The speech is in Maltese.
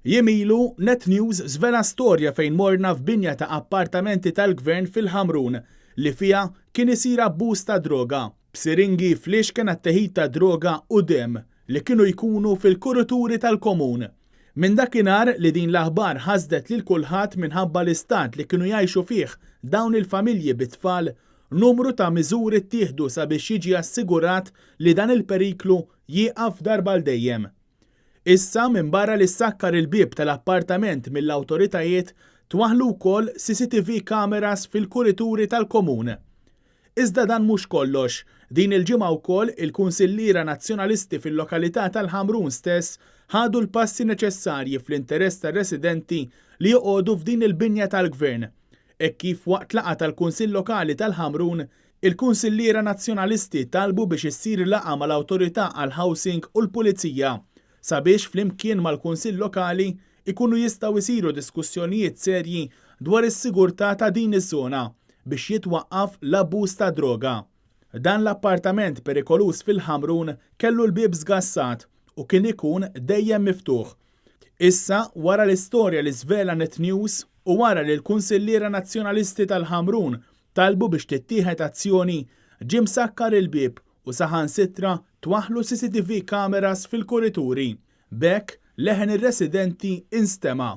Jiem ilu, Net News żvela storja fejn morna f'binja ta' appartamenti tal-Gvern fil-Ħamrun li fiha kien isir abbuż ta' droga, b'siringi fliexken għat-teħid ta' droga u demm li kienu jkunu fil-kurituri tal-komun. Minn dakinhar li din l-aħbar ħasdet lil kulħadd minħabba l-istat li kienu jgħixu fih dawn il-familji bit-tfal, numru ta' miżuri ttieħdu sabiex jiġi assigurat li dan il-periklu jieqaf darba għal dejjem. Issa, minbarra li ssakkar il-bieb tal-appartament mill-awtoritajiet, twaħħlu wkoll CCTV cameras fil-kurituri tal-komun. Iżda dan mhux kollox, din il-ġimgħa wkoll il-kunsilliera Nazzjonalisti fil-lokalità tal-Ħamrun stess ħadu l-passi neċessarji fl-interess tar-residenti li joqogħdu f'din il-binja tal-Gvern. Hekk kif waqt laqgħa tal-Kunsill Lokali tal-Ħamrun, Il-Kunsilliera Nazzjonalisti talbu biex issir laqgħa mal-Awtorità għall-Housing u l-Pulizija sabiex flimkien mal-Kunsill Lokali jkunu jistgħu jsiru diskussjonijiet serji dwar is-sigurtà ta' din iż-żona biex jitwaqqaf l-abbuż tad-droga. Dan l-appartament perikoluż fil-Ħamrun kellu l-bieb żgassat u kien ikun dejjem miftuħ. Issa, wara l-istorja li żvela Net News u wara li l-Kunsilliera Nazzjonalisti tal-Ħamrun talbu biex tittieħed azzjoni, ġie msakkar il-bieb u saħansitra twaħħlu CCTV cameras fil-kurituri. B'hekk, leħen ir-residenti instema'.